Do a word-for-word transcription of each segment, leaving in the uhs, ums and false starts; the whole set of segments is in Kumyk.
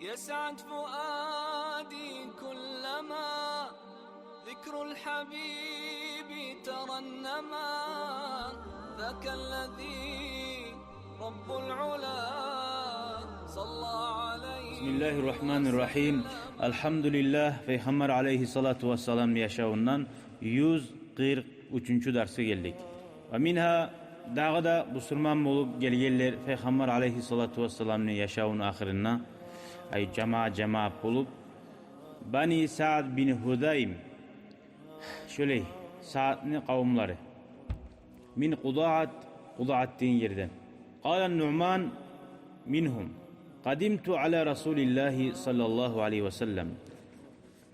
يسعد فؤادي كلما ذكر الحبيب ترنما، ذاك الذي رب العلا صلى عليه. Бисмиллагьи ррагьмани ррагьим. Альгьамдулиллагь, Пайхаммар алайгьи ссалату вассаламны яшавундан юз къыркъ уьчюнчю дарсгъа гелдик. Ва мингьа, дагъы да бусурман болуп гелгенлер Пайхаммар алайгьи ссалату вассаламны яшавуну ахырында, ай, жамаат-жамаат болуп, Бани Саъд бин Гьузайм, шолай, Саъдны къавумлары. Мин Къузаат, Къузаат деген ерден. Къала Нуъман мингьум: къадимту ала Расулиллагьи саллаллагьу алайгьи ва саллам.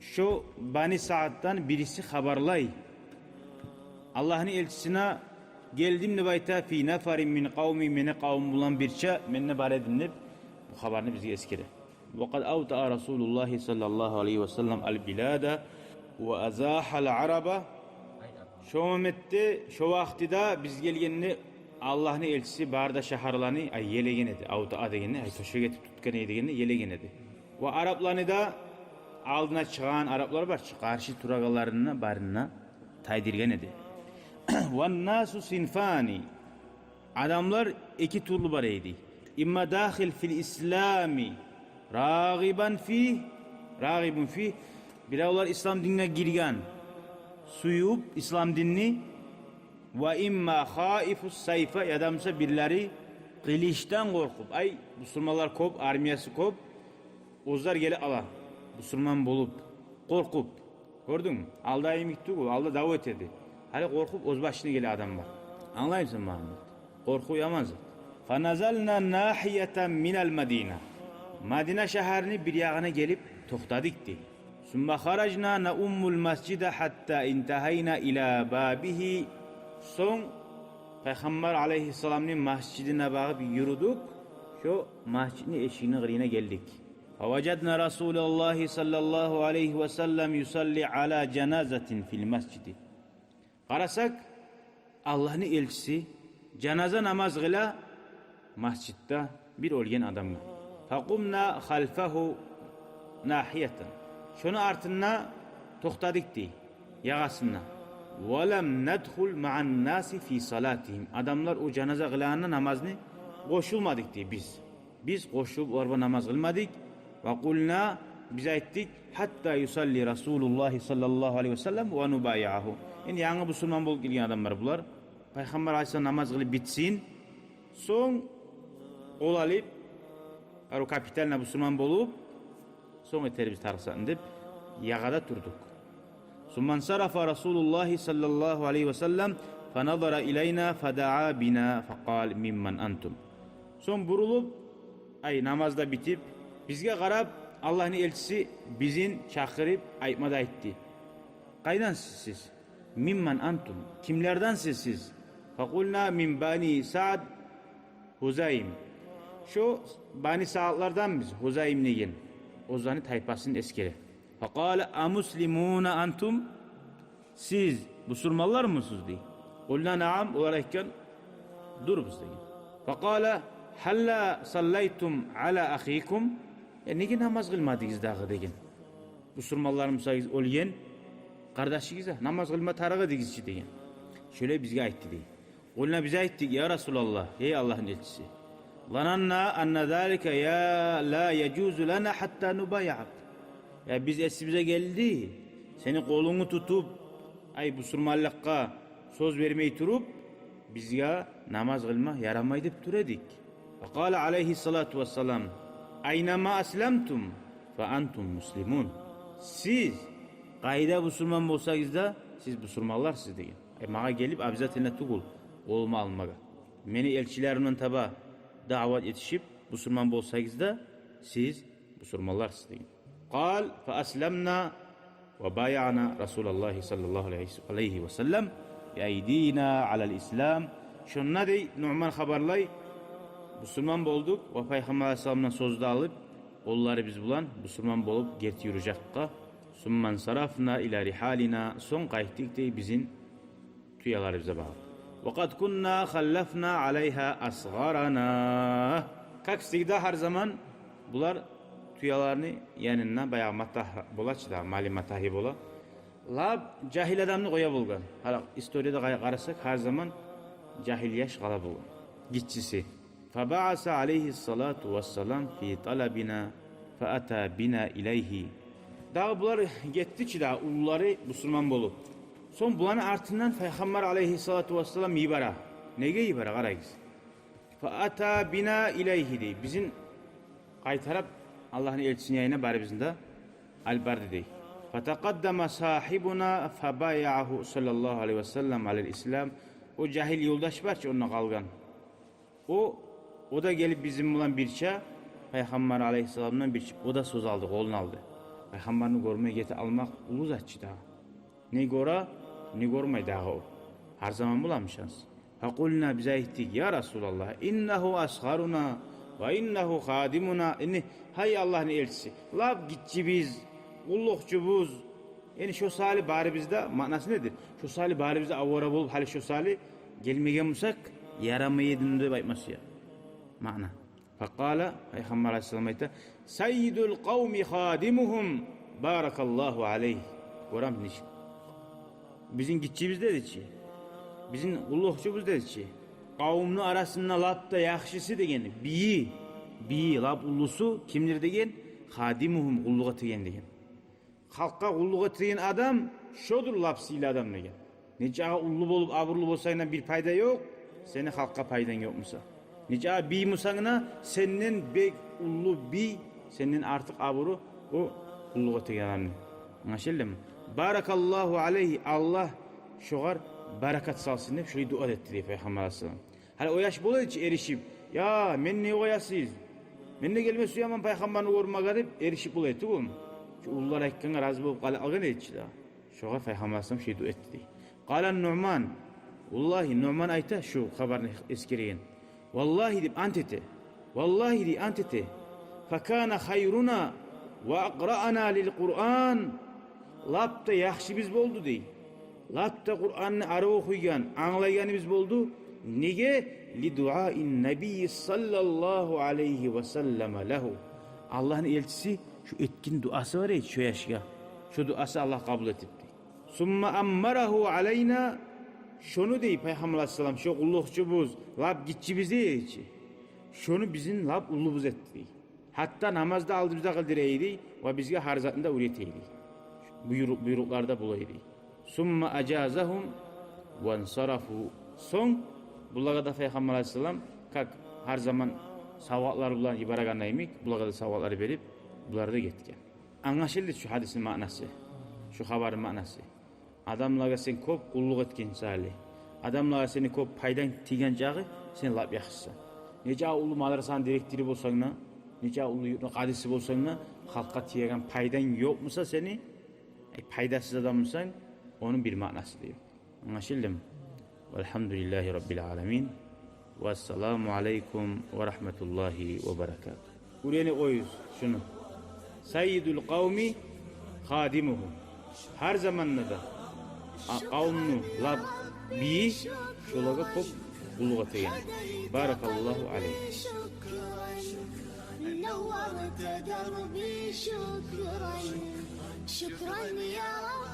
Шо Бани Саъддан бириси хабарлай: Аллагьны элчисине гелдим деп айта, фи нафарин мин къавми, мени къавумум булан бирче, мен де бар эдим деп, бу хабарны бизге эсгере. Ва къад автаа Расулуллагьи саллаллагьу алайгьи ва саллам аль-билада ва азахьал араба. Шо моментде, шо вакътиде биз гелгенде Аллагьны элчиси бары да шагьарланы, ай, елеген эди. Автаа дегенде, ай, тёшек этип тутгъан эди дегенде, елеген эди. Ва арапланы да, алдына чыгъагъан араплар бар чы, къаршы турагъанларын да барын да тайдыргъан эди. Ван насу синфани. Адамлар эки тюрлю бар эди. Имма дахил фил ислами рагъибан фи, рагъибун фи. Биревлер ислам динге гирген, сююп ислам динни. Ва имма хаифу ссайфа, ядамса бирлери къылычдан къоркъуп. Ай, бусурманлар кёп, армиясы кёп. Оьзлер геле ала, бусурман болуп, къоркъуп. Гёрдюнгмю? Алда йимик тюгюл, алда дав эте эди. Гьали къоркъуп, оьз башына геле адамлар. Англаймысан, Магьаммат? Къоркъув яман зат. Фаназална нагьиятан минал Мадина. Мадина шагьарны бир ягъына гелип токътадыкъ, дей. Сумма харажна науммул масжида гьатта интагьайна ила бабигьи. Сонг Пайхаммар алайгьиссаламны масжидине багъып юрюдюк, шо масжидни эшигини къырыйына гелдик. Фаважадна Расулаллагьи саллаллагьу алайгьи ва саллам юсалли ала жаназатин фил масжиди. Къарасакъ, Аллагьны элчиси жаназа намаз къыла масжидде бир оьлген адамгъа. Факъумна халфагьу нагьиятан. Шону артында токътадыкъ, дей, ягъасында. Ва лам надхул маъан наси фи салатигьим. Адамлар о жаназа къылагъанда намазны къошулмадыкъ, дей, биз. Биз къошулуп олар булан намаз къылмадыкъ. Ва къулна, биз айтдыкъ, гьатта юсалли Расулуллагьи саллаллагьу алайгьи ва саллам ва нубайиагьу. Энни янгы бусурман болуп гелген адамлар булар. Пайхаммар алайгьиссалам намаз къылып битсин, сонг къол алып, ару капитально бусурман болуп, сонг этербиз тарыкъ затны деп, ягъада турдукъ. Сумма ансарафа Расулуллагьи саллаллагьу алайгьи ва саллам фаназара илайна фадаа бина факъал: мимман антум? Сонг бурулуп, ай, намаз да битип, бизге къарап, Аллагьны элчиси бизин чакъырып, айтма да айтды: къайдансыз сиз? Мимман антум? Кимлерденсиз сиз? Факъулна: мин бани Саъд Гьузайм. Шо Бани Саъдлардан биз, Гьузайм деген. Оьзлени тайпасын эсгере. Факъала: амуслимуна антум? Сиз бусурманлармысыз, дей. Къулна: наам. Олар айтгъан: дюрбюз, деген. Факъала: гьалла саллайтум ала ахикум? Э, неге намаз къылмадыгъыз дагъы, деген. Бусурманлар бусагъыз, оьлген къардашыгъызгъа намаз къылма тарыкъ эдигиз чи, деген. Шолай бизге айтды, дей. Къулна, биз айтдыкъ: я Расулаллагь, гьей Аллагьны элчиси, зананна анна залика я ла яжузу лана гьатта нубайиагьак. Я, биз, эсибизге гелди, сени къолунгну тутуп, ай, бусурманлыкъгъа сёз бермей туруп, бизге намаз къылма ярамай деп тура эдик. Факъала алайгьиссалату вассалам: айнама асламтум фа антум муслимун. Сиз къайда бусурман болсагъыз да, сиз бусурманларсыз, деген. Ай, магъа гелип обязательно тюгюл къолума алмагъа. Мени элчилеримден таба даъват этишип, бусурман болсагъыз да, сиз бусурманларсыз, деген. Къал: фа асламна ва баяъна Расулаллагьи саллаллагьу алайгьи ва саллам би айдина алал ислам. Шонда, дей, Нуъман хабарлай, бусурман болдукъ ва Пайхаммар алайгьиссаламдан сёз де алып, къолларыбыз булан бусурман болуп герти юрюжекге. Сумма ансарафна ила ригьалина, сонг къайтдыкъ, дей, бизин тюелерибизге багъып. Ва къад кунна халлафна алайгьа асгъарана. Как всегда, гьар заман булар уяларыны янында баягъы матагь бола чы дагъы, мали матагьи бола. Лап жагьил адамны къоя болгъан. Гьали историяда къара-, къарасакъ, гьар заман жагьил яш къала болгъан. Гиччиси. فبعث عليه الصلاة والسلام في طلبنا فأتى بنا إليه. Дагъы булар гетди чи дагъы, уллулары бусурман болуп. Сонг буланы артындан Пайхаммар алайгьиссалату вассалам йибере. Неге йибере, къарагъыз. فأتى بنا إليه дей. Бизин къайтарып Аллагьны элчисини янына барыбызны да алып барды дей. فتقدم صاحبنا فبايعه صلى الله عليه وسلم على الإسلام. О жагьил ёлдаш бар чы онда къалгъан. О, о да гелип бизин булан бирче, Пайхаммар алайгьиссаламдан бирче, о да сёз алды, къолун алды. Пайхаммарны гёрмей гете алмакъ уллу зат чы дагъы. Не гёре, не гёрмей дагъы о. Гьар заман боламы шанс? فقلنا, биз айтдыкъ: يا رسول الله، إنه أصغرنا وإنه خادمنا. Энни, гьай Аллагьны элчиси, лап гиччибиз, къуллукъчубуз. Энни шо саялы барыбыз да, маънасы недир? Шо саялы барыбыз да авара болуп, гьали шо саялы гелмеген бусакъ, ярамай эди деп айтмасы я. Маъна. فقال, Пайхаммар алайгьиссалам айта: سيد القوم خادمهم، بارك الله عليه. Гёремисиз нечик? Бизин гиччибиз деди чи. Бизин къуллукъчубуз деди чи. Къавумну арасында лап да яхшысы деген, бийи, бийи, лап уллусу кимдир деген? خادمهم, къуллукъ этеген деген. Халкъгъа къуллукъ этеген адам шодур лап сыйлы адам деген. Нечакъы уллу болуп, абурлу болсанг да бир пайда ёкъ, сени халкъгъа пайданг ёкъ буса. Нечакъы бий бусанг да, сенден бек уллу бий, сенден артыкъ абуру о къуллукъ этеген адамны. Англашылдымы? بارك الله عليه, Аллагь шогъар баракат салсын деп, шолай дуа этди дей Пайхаммар алайгьиссалам. Гьали о яш бола эди чи эришип: «Я, мен не къоясыз? Мен де гелме сюемен Пайхаммарны гёрмеге», — деп эришип бола эди тюгюлмю? Шу уллулар айтгъангъа рази болуп къала алгъан эди чи дагъы. Шогъар Пайхаммар алайгьиссалам шей дуа этди дей. قال النعمان, валлагь, Нуъман айта, шу хабарны эсгерген. «Валлагь, — деп ант эте. — Валлагь, — дей, — ант эте. فكان خيرنا وأقرأنا للقرآن». Лап да яхшыбыз болду дей. Лап да Къуранны арив охуйгъан, англайгъаныбыз болду. Неге? لدعاء النبي صلى الله عليه وسلم له. Аллагьны элчиси шо этген дуасы бар эди шо яшгъа. Шо дуасы Аллагь къабул этип дей. ثم أمره علينا. Шону дей Пайхаммар алайгьиссалам, шо къуллукъчубуз, лап гиччибиз дей чи. Шону бизин лап уллубуз этди дей. Гьатта намазда алдыбызда къылдыра эди ва бизге гьар затны да уьйрете эди. Буйрукъ, буйрукълар да бола эди. ثم أجازهم وانصرفوا. Сонг булагъа да Пайхаммар алайгьиссалам, как гьар заман савгъатлар булан йиберегенде йимик, булагъа да савгъатлар берип, булар да гетген. Англашылды шу гьадисни маънасы, шу хабарны маънасы. Адамлагъа сен кёп къуллукъ этген саялы, адамлагъа сени кёп пайданг тийген чакъы, сен лап яхшысан. Нечакъы уллу мадрасаны директору болсанг да, нечакъы уллу юртну къадиси болсанг да, халкъгъа тиеген пайданг ёкъ буса сени, ай, пайдасыз адам бусанг, ону бир маънасы да ёкъ. Англашылдымы? والحمد لله رب العالمين. والسلام عليكم ورحمة الله وبركاته. Уьйренип къоюгъуз шуну. سيد القوم خادمهم. Гьар заманда да, а, къавумну лап бийи шолагъа кёп къуллукъ этеген. بارك الله عليه. شكرا، نورت دربي، شكرا، شكرا يا رب.